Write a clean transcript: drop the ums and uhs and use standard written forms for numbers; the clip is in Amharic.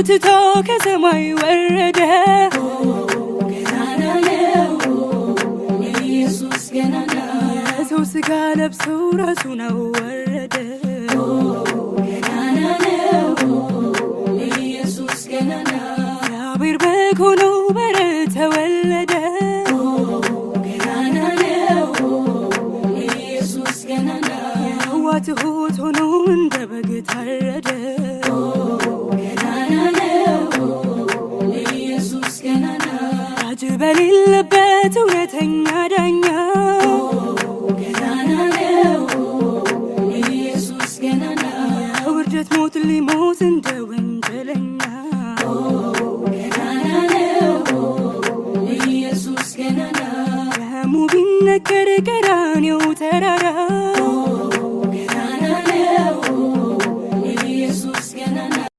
ትቶ ከሰማይ ወረደ። ገናና ነው ኢየሱስ ገናና። የሰው ሥጋ ለብሶ ራሱን አዋረደ። ገናና ነው ኢየሱስ ገናና። እግዚአብሔር በግ ሆኖ በረት ተወለደ። ገናና ነው ኢየሱስ ገናና። የዋህ ትሁት ሆኖ እንደ በግ ታረደ። ገናና ነው ኢየሱስ ገናና። ፈራጅ በሌለበት እውነተኛ ዳኛ። ገናና ነው ኢየሱስ ገናና። የውርደት ሞት ሊሞት እንደ ወንጀለኛ። ገናና ነው ኢየሱስ ገናና። ደሙ ቢነገር ቀራንዮ ተራራ።